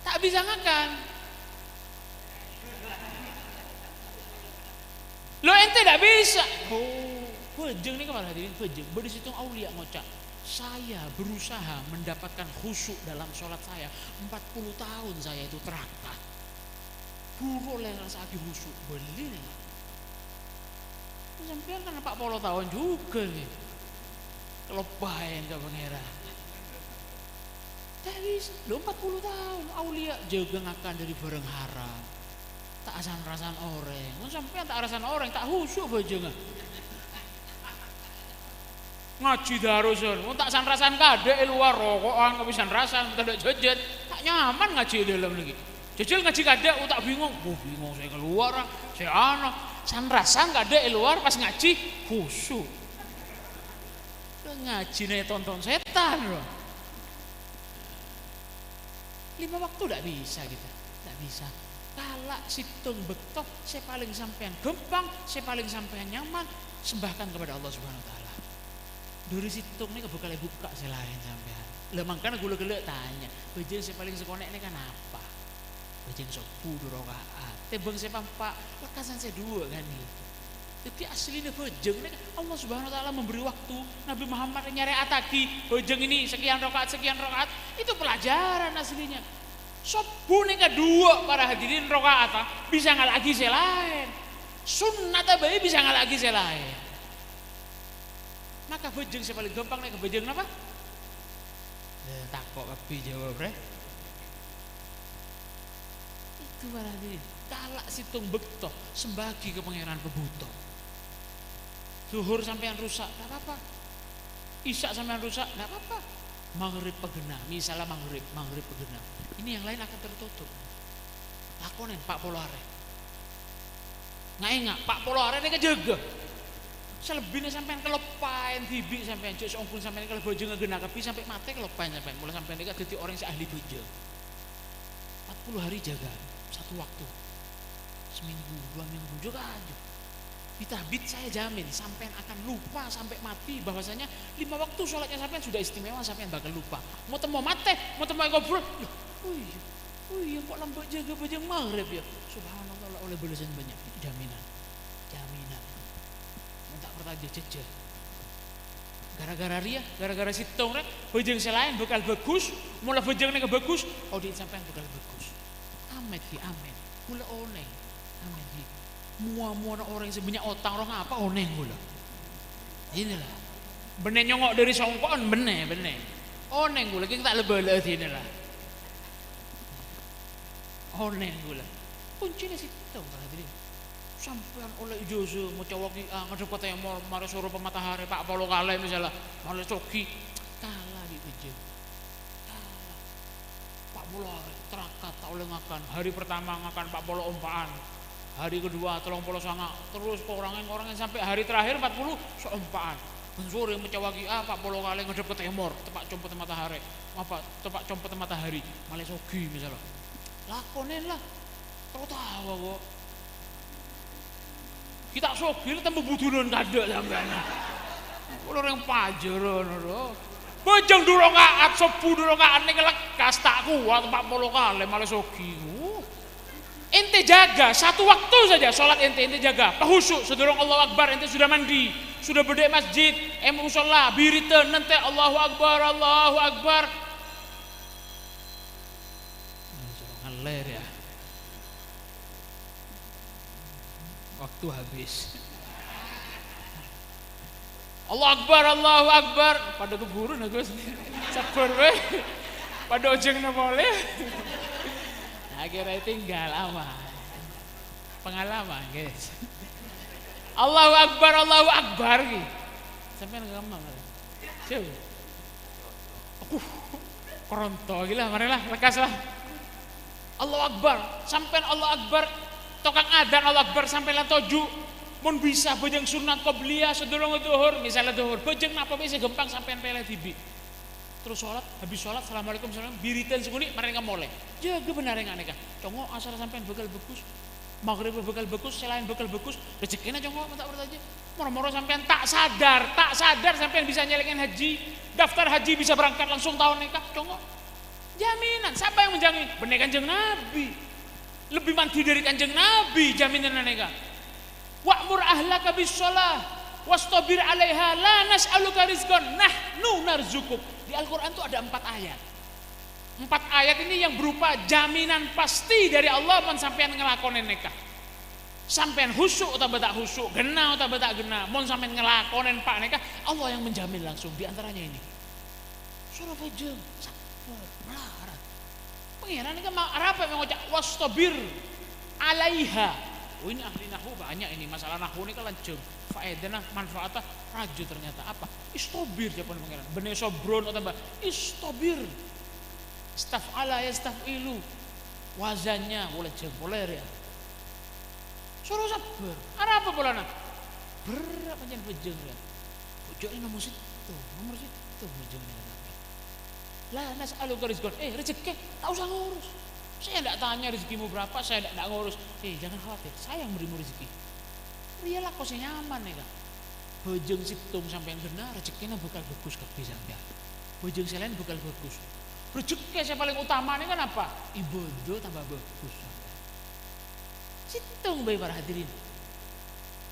Ta' bisa ngakan. Lo, ente ndak bisa. Oh, bhâjâng nèka, para hadirin, bhâjâng. Bâdâ sèttong auliya ngoca', "Saya berusaha mendapatkan khusyuk dalam sholat saya. Empat puluh tahun saya itu terakat. Buru ollè ngrassa'aghi khusyuk." Bâli nèka. Sampèyan kan empat puluh tahun juga nih. Kaloppaèn ka Pangeran. Tapi lo, empat puluh tahun, auliya jaga ngakan dâri bhârâng haram. Ta' san-rasan orèng. Mon sampèyan ta' rasan orèng, ta' khusyuk bhâjângnga. Ngajhi darusan, mon ta' san-rasan kadâ' è lowar, roko'an, kopi san-rasan, mon tadâ' jhâjhât, ta' nyaman ngajhi è dâlem lagi. Jhâjhâl ngajhi kadâ', oh, ta' bingung. Oh, bingung, sè kalowar, sè ana. San-rasan kadâ' è lowar, pas ngajhi, khusyuk. Ngajhina ètonton sètan, lo. Lima waktu ndak bisa kita, ndak bisa. Tala' sèttong bâkto sè palèng sampèyan ghâmpang, sè palèng sampèyan nyaman, sembahkan kepada Allah Subhanahu wa Ta'ala. Dâri sèttong nèka bhâkal èbukka' sè laèn sampèyan. Lah, mangkana ghulâ ghellâ' tanya, bhâjâng sè palèng sakonè' nèka napa? Bhâjâng sobbhu du raka'at. Tèmbhâng sè pa'-empa', lekkasan sè duwâ', kan, ghi? Dhâddhi, asllina bhâjâng nèka Allah Subhanahu wa Ta'ala memberi waktu. Nabi Muhammad nyarè'ataghi bhâjâng ini sekian rakaat, sekian rakaat. Itu pelajaran aslinya. Sobbhu nèka duwâ', para hadirin, raka'atta bisa ngala'aghi sè laèn. Sunnatta bhâi bisa ngala'aghi sè laèn. Maka bhâjâng sè palèng ghâmpang nèka bhâjâng napa? Eh, tako' kabbhi jawab, rè. Itu berarti tala' sèttong bâkto sembâgi ka Pangèran pabhuto. Zuhur sampèyan rusak, ndak apa-apa. Isya sampèyan rusak, ndak apa-apa. Maghrib paghenna, misalnya maghrib, maghrib paghenna. Ini yang lain akan tertutup. Lakonè empat puluh arè. Nga'-ènga', empat puluh arè nèka jâgâ. Salebbina sampèyan kaloppaèn dhibi' sampèyan, jhâ' saongghuna sampèyan kala bhâjângnga ghânna kabbhi sampè' matè kaloppaèn sampèyan. Mula sampèyan nèka dhâddhi orèng sè ahli bhâjâng. Empat puluh hari jaga, satu waktu. Seminggu, dua minggu, jâgâ, jâgâ. Bit-abit saya jamin sampèyan akan lupa sampai mati bahwasanya lima waktu sholatnya sampèyan sudah istimewa, sampèyan bakal lupa. Mau temmo matè, mau temmo èkobhur, "Loh, oh iyâ, oh iyâ, kok lambâ' jâgâ bhâjâng maghrib, yâ? Subhanallah, la ollè bâlessan bânnya'." Itu jaminan. Jaminan. Mon ta' parcajâ, jhâjhâl. Gara-gara rèya, gara-gara sèttong rè, bhâjâng sè laèn bhâkal bhâghus, mula bhâjâng nèka bhâghus, odi'na sampèyan bhâkal bhâghus. Amèt, ghi, amèt. Ghulâ onèng. Amèt, ghi. Mowa-mowana orèng sè bânnya' otang rowa ngapa onèng ghulâ. Inilah. Bânnè nyongngo' dâri songko'en, bânnè, bânnè. Onèng ghulâ, kèng ta' la-bâlâ'â dinala. Onèng ghulâ. Koncèna sèttong, para hadirin. Sampèyan ollè ijazah maca waqi'ah ngadhep ka tèmor, marè soro pa mataharè, pa' polo kalè misalla, malè soghi. Tala bi' bhâjâng. Tala. Pa' polo arè, terakat, ta' ollè ngakan. Hari pertama ngakan pa' polo ompa'an. Hari kedua, tello polo sanga'. Terus korangè, korangè sampè' hari terakhir empat puluh, saompa'an. Bân sorè maca waqi'ah, pa' polo kalè ngadhep ka tèmor, teppa' compet mataharè. Apa, teppa' compet matahari. Malè soghi misalla. Lakonè la. Tao tao kok. Ghi' ta' soghi la tembhâ budunan kadâ' sampèyan. Kaulâ orèng pajhârân, lho. Bhâjâng du raka'at, sobbhu du raka'at nèka lekkas, ta' kowat empat puluh kalè malè soghi. Ente jaga, satu waktu saja sholat ente, ente jaga. Pahusu', sadurung Allahu Akbar, ente sudah mandi, sudah bâdâ è masjid, è musholla, biritan, nantè Allahu Akbar, Allahu Akbar. Nah, suruh ngaler ya. Waktu habis. Allahu Akbar, Allahu Akbar. Padâ keburun, Gus. Sabbhâr, weh. Padâ ojhângnga polè. Akhirnya tinggal apa? Pengalaman, guys. Allahu Akbar, Allahu Akbar, ghi. Sampèyan ngomong, coba. Aduh, keronto gila, marilah, lekas lah. Allahu Akbar, sampèyan Allahu Akbar, tokang adzan Allahu Akbar, sampèyan la toju'. Mon bisa, bhâjâng sunnat qobliyah sadurunge dhuhur, misalnya dhuhur, bhâjâng napa bisa gampang sampèyan pèlè dhibi'. Terus sholat, habis sholat, assalamualaikum, salam, biritan sakonè', marè nèka molè. Jâgâ bhender nèka. Congo' asar sampèyan bhâkal bhâghus. Maghrib bhâkal bhâghus, sè laèn bhâkal bhâghus. Rejhekkèna congo' mata' bertaji. Moro-moro sampèyan ta' sadar, ta' sadar sampèyan bisa nyèlèngè haji. Daftar haji bisa berangkat langsung taon nèka, congo'. Jaminan, sapa yang menjamin? Bânnè Kanjeng Nabi. Lebih mandhi dari Kanjeng Nabi, jaminanna nèka. "Wa'mur ahlaka bis shalah, wastabir 'alaiha, la nas'aluka rizqan, nahnu narzuquk." Di Al-Quran tuh ada empat ayat. Empat ayat ini yang berupa jaminan pasti dari Allah mon sampèyan ngelakonin nèka. Sampèyan khusyuk otabâ ta' khusyuk, ghenna otabâ ta' ghenna, mon sampèyan ngelakonin pa' nèka, Allah yang menjamin langsung. Di antaranya ini. Soro bhâjâng, sabbhâr, malarat. Pangèran nèka ma-, arapa mè' ngoca', "Wastabir 'alaiha." Oh, ini ahli nahwu banyak ini, masalah nahwu nèka lanjhâng. Faedana, manfaatnya rajâ ternyata. Apa? Istabir, jâwâbhânna Pangèran. Bânnè sobron otabâ istabir. Istaf'ala yastaf'ilu. Wazannya, polè jâng polè rèya. Soro sabbhâr. Arapa polana? Berrâ' pancèn bhâjâng rèya. Bhâjâng nèka nomor sèttong, nomor sèttong bhâjâng nèka. "La nas'aluka rizqan." Eh, rejhekkè, ta' osa ngurus. Saya ndak tanya rezekimu berapa, saya ndak, ndak ngurus. Eh, jangan khawatir, saya yang berimu rezeki. Rèya lako sè nyaman nèka. Bhâjâng sèttong sampèyan ghenna, rejhekkèna bhâkal bhâghus kabbhi sampèyan. Bhâjâng sè laèn bhâkal bhâghus. Rejhekkè sè palèng utama nèka napa? Ibadah tambâ bhâghus sampèyan. Sèttong bhâi, para hadirin.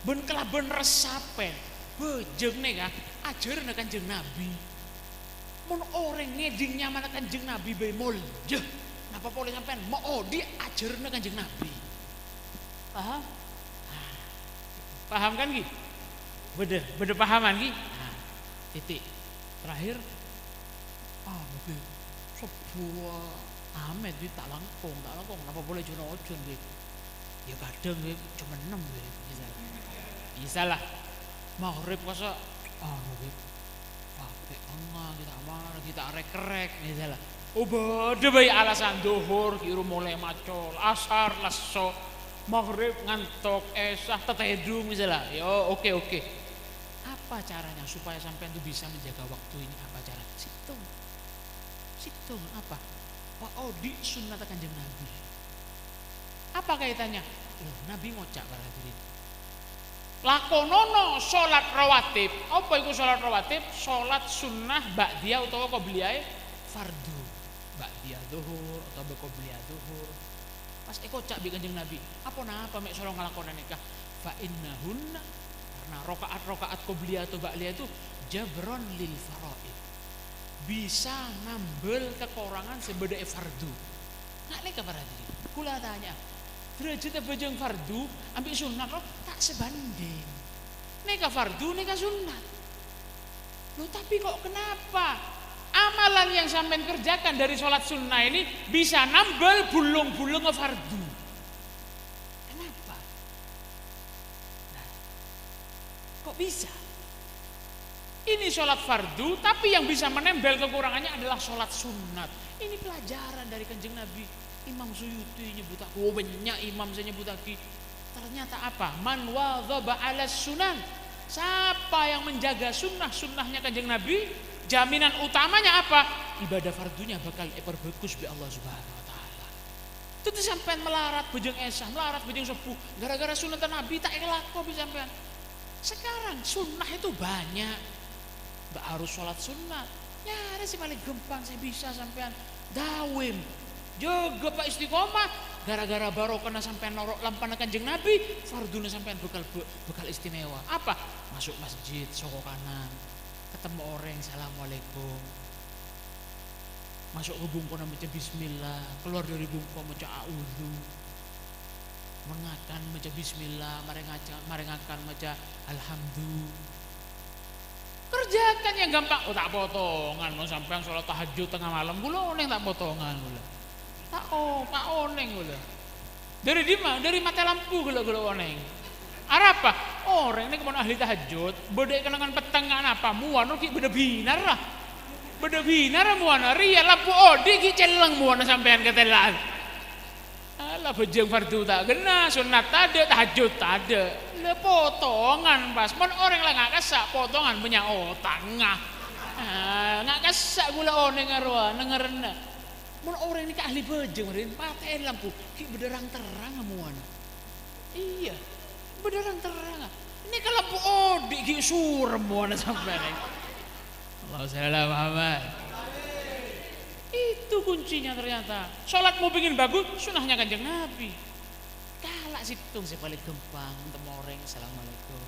Bân kalabân resapèn, bhâjâng nèka ajhârânna Kanjeng Nabi. Mon orèng ngèdhing nyamana Kanjeng Nabi bhâi molja, napa polè sampèyan maodi' ajhârânna Kanjeng Nabi? Paham? Paham kan, ghi? Bâdâ, bâdâ pahaman, ghi? Nah, titik. Terakhir, ah, mungkin sebuah amet, ghi, ta' langkong, ta' langkong. Napa polè jhuna ojhân, ghi? Ya, kadhâng, ghi, coma ennem, ghi, misal. Misal lah. Maghrib kasa, ah, mungkin. Pabrik enga', ghi' ta' mara, ghi' ta' rèk-kerrèk, misal. Oh, bâdâ bhâi alasan, dhuhur, ghi' ru molè macol, asar, lesso, maghrib, ngantok, isya, tatèdung, misal. Yo, oke, oke. Apa caranya supaya sampèyan tuh bisa menjaga waktu ini? Apa cara? Sèttong. Sèttong, apa? Paodi' sunnata Kanjeng Nabi. Apa kaitannya? Loh, Nabi ngoca', para hadirin, "Lakonono sholat rawatib." Apa iku sholat rawatib? Sholat sunnah ba'diyah utawa qobliyahe fardhu. Ba'diyah dhuhur otabâ qobliyah dhuhur. Pas èkoca' bi' Kanjeng Nabi, "Aponapa mè' soro ngalakonè nèka?" "Fa innahunna," karena rakaat-rakaat qobliyah atau ba'diyah itu, "jabron lil faraid." Bisa nambel kakorangan sè bâdâ è fardhu. Nga' nèka, para hadirin, kaulâ atanya'a, dârâjhâddhâ bhâjâng fardhu ambi' sunnat, lo, ta' sabhânding. Nèka fardhu, nèka sunnat. Loh, tapi kok kenapa amalan yang sampèyan kerjakan dari sholat sunnah ini bisa nambel bulung-bulungnga fardhu? Kenapa? Nah, kok bisa? Ini sholat fardu, tapi yang bisa menembel kekurangannya adalah sholat sunat. Ini pelajaran dari Kanjeng Nabi. Imam Suyuti nyebbhuttaghi, oh, bânnya' imam sè nyebbhuttaghi. Ternyata apa? "Man wadhaba 'alas sunan." Sapa yang menjaga sunnah-sunnahnya Kanjeng Nabi, jaminan utamanya apa? Ibadah fardunya bakal èperbhâghus bi' Allah Subhanahu wa Ta'ala. Dhâddhi sampèyan malarat bhâjâng Isya, malarat bhâjâng Subuh, gara-gara sunnata Nabi ta' èkalako bi' sampèyan. Sekarang sunnah itu banyak. Ndak harus sholat sunnat. Nyarè sè palèng ghâmpang sè bisa sampèyan dawim. Jâgâ pa' istiqomah. Gara-gara barokahna sampèyan noro' lampana Kanjeng Nabi, fardhuna sampèyan bhâkal, bhâkal istimewa. Apa? Masuk masjid, soko kanan. Ketemu orèng, "Assalamualaikum." Masuk ka bungkona maca bismillah, keluar dari bungko maca a'udzu. Mon ngakan maca bismillah, marè ngaca-, marè ngakan maca alhamdu. Kerjakan yang gampang. Oh, ta' potongan, mon sampèyan sholat tahajjud tengah malam, ghulâ onèng ta' potongan ghulâ. Ta' o-, ta' onèng ghulâ. Dâri dimma? Dâri matè lampu ghulâ, ghulâ onèng. Arapa? Orèng nèka mon ahli tahajjud, bâdâ è kennengngan petteng napa, mowana ghi' bâdâ binarra. Bâdâ binarra mowana, rèya lampu odi' ghi' celleng mowana sampèyan katella'an. Ala bhâjâng fardhu ta' ghenna, sunnat tadâ', tahajjud tadâ'. La potongan pas. Mon orèng la nga' kassa', potongan bânnya' otangnga. Ah, nga' kassa' ghulâ onèngnga rowa, nèngerrâna. Mon orèng nèka ahli bhâjâng, rèn, patè'è lampu, ghi' bâdâ rang-terrangnga mowana. Iyâ, bâdâ rang-terrangnga. Nèka lampu odi' ghi' surem mowana sampèyan. Allahumma shalli ala Muhammad. Itu kuncinya ternyata. Sholatmu pengin bagus, sunnahnya Kanjeng Nabi. Kala' sèttong sè palèng ghâmpang, temmo orèng, "Assalamualaikum."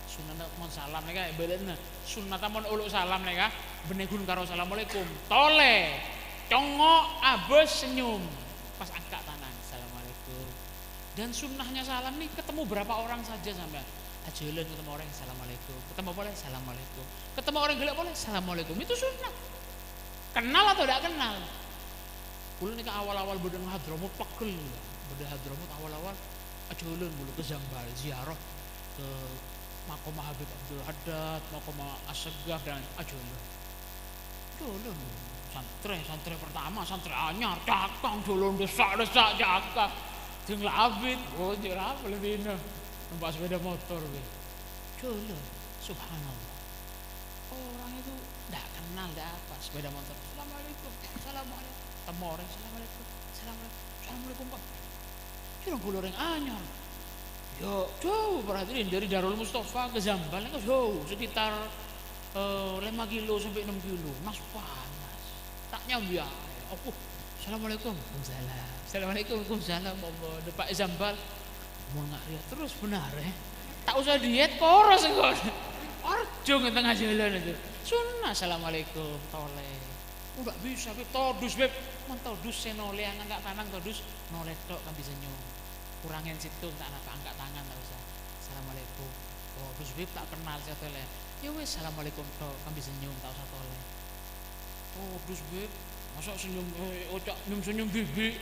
Sunnahna mon salam nèka èbâlâna. Sunnata mon olo' salam nèka, bânnè ghun karo "Assalamualaikum." Tolè, congngo', abâs, senyum. Pas angka' tanang, "Assalamualaikum." Dan sunnahnya salam nih, ketemu berapa orang saja sampèyan. Ajhâlân ketemu orèng, "Assalamualaikum." Ketemu polè, "Assalamualaikum." Ketemu orèng ghellâ' polè, "Assalamualaikum." Itu sunnah. Kenal atau tidak kenal? Kulâ nèka awal-awal bâdâ neng Hadramaut pegghel. Bâdâ Hadramaut awal-awal ajhâlân kulâ ka Zambal, ziarah ka makomma Habib Abdul Haddad, makomma Assegaf, dan ajhâlân. Jhâlân, santrè, santrè pertama, santrè anyar, cakang, jhâlân dessa'-dessa' cakang. Jhâng la abit, oh, jhâ' apa lebina. Numpak sepeda motor, weh. Jhâlân, subhanallah. Orang itu ndak kenal, ndak apa, sepeda motor. "Assalamualaikum, assalamualaikum." Temo orèng, "Assalamualaikum, assalamualaikum, assalamualaikum, Pak." Jhâlân ghulâ orèng anyar. Ya, jhâu, perhatikan dari Darul Mustafa ke Zambal, itu jhâu, sekitar, eh, lima kilo sampai enam kilo. Mas panas. Ta' nyambi aè. Aku, "Assalamualaikum." "Waalaikumsalam." "Assalamualaikum." "Waalaikumsalam." Allah, deppa' è Zambal. Mon nga' rèya terros bhender, eh. Ta' osa diet, koros engko'. Arjhung è tengnga jhâlân itu. Sunnah, "Assalamualaikum," tolè. Oh, ndak bisa, Bib. Todus, Bib. Mon todus sè nolèyan angka' tanang todus, nolè tok kaangghuy senyum. Kurangè sèttong ta' napa, angka' tangan ta' osa. "Assalamualaikum." Todus, Bib, ta' kennal sè tolè. Ya wis, "Assalamualaikum" tok kaangghuy senyum, ta' osa tolè. Todus, Bib. Masa senyum, eh, oca' nyum-senyum dhibi'.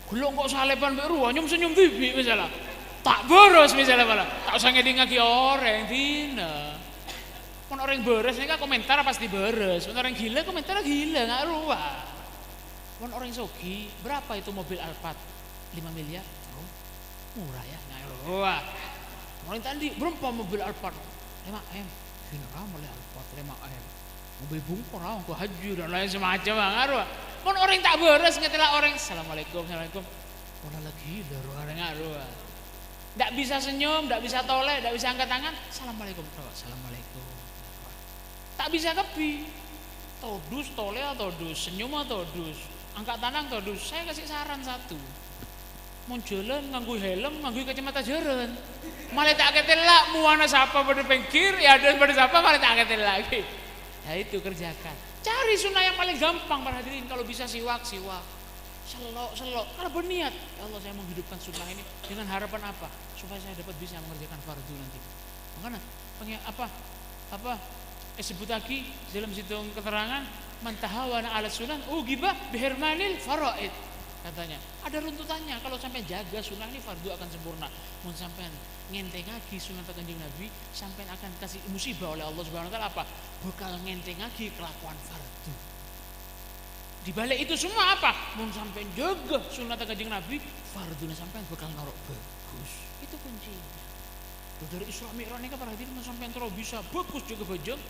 Ghellâ' engko' salèban bi' rowa, nyum-senyum dhibi' misalla. Ta' bârâs misalla mala. Ta' osa ngèdingngaghi orèng, dinah. Mon orèng bârâs nèka komentar pastè bârâs. Mon orèng ghilâ, komentar ghilâ, nga' rowa. Mon orèng soghi, "Berapa itu mobil Alphard?" "Lima miliar." "Oh, murah ya." Nga' rowa. Mon orèng ta' andi', "Berapa mobil Alphard?" "Lima M." "Ghina ra mellè Alphard lima M. Mobil bungkor, ah, ongko' haji dan lain semacam, nga' rowa." Mon orèng ta' bârâs ngatela' orèng, "Assalamualaikum, assalamualaikum." Pola la ghilâ rowa, nga' rowa. Ndak bisa senyum, ndak bisa tolè, ndak bisa angkat tangan. Assalamualaikum, tok. Assalamualaikum. Ta' bisa kabbhi. Todus, tolè todus, senyum todus. Angkat tanang todus. Saya kasih saran satu. Mon jhâlân ngangghuy helm, ngangghuy kacamata jhârân. Malè ta' katella', mowana sapa bâdâ pèngghir, è adâ'na bâdâ sapa, malè ta' katella'. Nah, itu kerjakan. Cari sunnah yang paling gampang, para hadirin. Kalau bisa siwak, siwak. Sello', sello'. Kalau berniat, "Ya Allah, saya menghidupkan sunnah ini dengan harapan apa? Supaya saya dapat bisa mengerjakan fardu nanti." Mangkana, pangè-, apa, apa, èsebbhuttaghi dalam sèttong keterangan, "Man tahawana 'ala sunan, uqiba bihirmanil faraid." Katanya, ada runtutannya, kalau sampèyan jaga sunnah ini fardu akan sempurna. Mon sampèyan ngèntèngaghi sunnah Kanjeng Nabi, sampèyan akan kasih musibah oleh Allah Subhanahu wa Ta'ala apa? Bhâkal ngèntèngaghi kelakuan fardu. Di balik itu semua apa? Mon sampèyan jaga sunnata Kanjeng Nabi, fardhuna sampèyan bhâkal noro' bagus. Itu kuncinya. Lho, dâri Isra Mi'raj nèka, para hadirin, mon sampèyan terro bisa bagus jaga bhâjâng,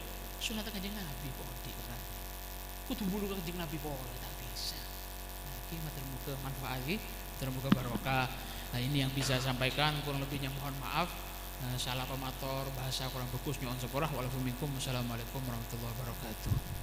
sunnata Kanjeng Nabi kok odi', para hadirin. Kodhu buru ka Kanjeng Nabi polè, ta' bisa. Nah, iki matur moghâ manfaat, iki. Matur moghâ barokah. Nah, ini yang bisa sampaikan, kurang lebihnya mohon maaf. Nah, salah pamator, bahasa kurang bagus, nyo'on sapora. Wal 'afu minkum. Wassalamualaikum warahmatullahi wabarakatuh.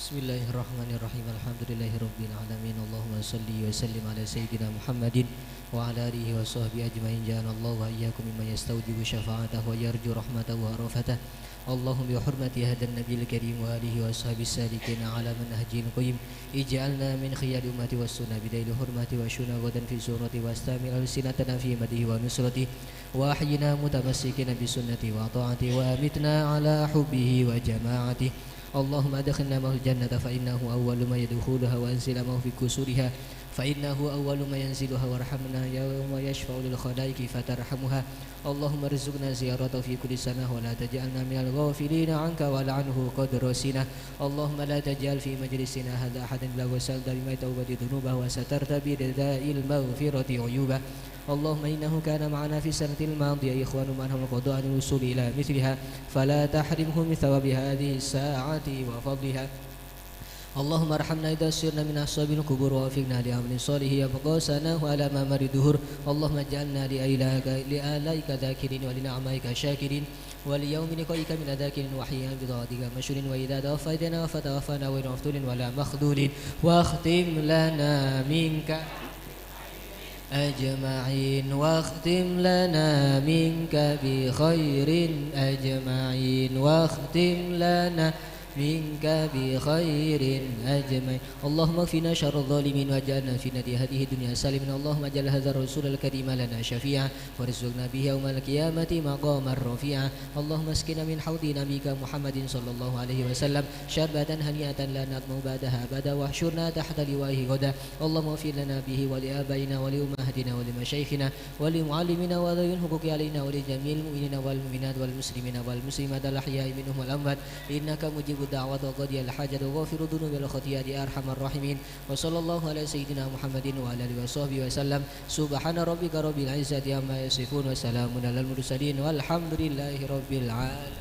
بسم الله الرحمن الرحيم. الحمد لله رب العالمين. اللهم صل وسلم على سيدنا محمد وعلى آله وصحبه أجمعين. جعلنا الله وإياكم ممن يستوجب شفاعته ويرجو رحمته ورأفته. اللهم بحرمة هذا النبي الكريم وآله وأصحابه السالكين على منهجه القيم، اجعلنا من خيار أمته والسنة بدليل حرمته وأحشرنا غدا في زمرته واستعمل ألسنتنا في مدحه ونصرته، وأحينا متمسكين بسنته وطاعته، وأمتنا على حبه وجماعته. اللهم أدخلنا معه الجنة فإنه أول من يدخلها، وأنزلنا معه في قصورها فإنه أول من ينزلها، وارحمنا يوم يشفع للخلائق فترحمها. اللهم ارزقنا زيارته في كل سنة ولا تجعلنا من الغافلين عنك ولا عنه قدر سنة. اللهم لا تجعل في مجلسنا هذا أحدا إلا غسلت بماء التوبة ذنوبه وسترت برضاء المغفرة عيوبه. اللهم إنه كان معنا في السنة الماضية إخوان منعهم القضاء عن الوصول إلى مثلها، فلا تحرمهم من ثواب هذه الساعة وفضلها. اللهم ارحمنا إذا صرنا من أصحاب القبور، ووفقنا لعمل صالح يبقى ثناؤه على مر الدهور. اللهم اجعلنا لآلائك، لآلائك ذاكرين، ولنعمائك شاكرين، وليوم لقائك من الذاكرين، وأحينا بطاعتك مشغولين، وإذا توفيتنا فتوفنا غير مفتونين ولا مخذولين، واختم لنا منك أجمعين، واختم لنا منك بخير أجمعين، واختم لنا منك بخير أجمعين. اللهم اكفنا شر الظالمين، واجعلنا في نادي هذه الدنيا سالمين. اللهم اجعل هذا الرسول الكريم لنا شفيعا، وارزقنا به يوم القيامة مقاما رفيعا. اللهم اسقنا من حوض نبيك محمد صلى الله عليه وسلم شربة هنيئة لا نظمأ بعدها أبدا، واحشرنا تحت لوائه غدا. اللهم اغفر لنا به ولآبائنا ولأمهاتنا ولمشايخنا ولمعلمينا وذوي الحقوق علينا ولجميع المؤمنين والمؤمنات والمسلمين والمسلمات الأحياء منهم والأموات، إنك مجيب الدعوات وقاضي الحاجات وغافر الذنوب والخطيئات يا أرحم الراحمين. وصلى الله على سيدنا محمد وعلى آله وصحبه وسلم. سبحان ربك رب العزة عما يصفون، وسلام على المرسلين، والحمد لله رب العالمين.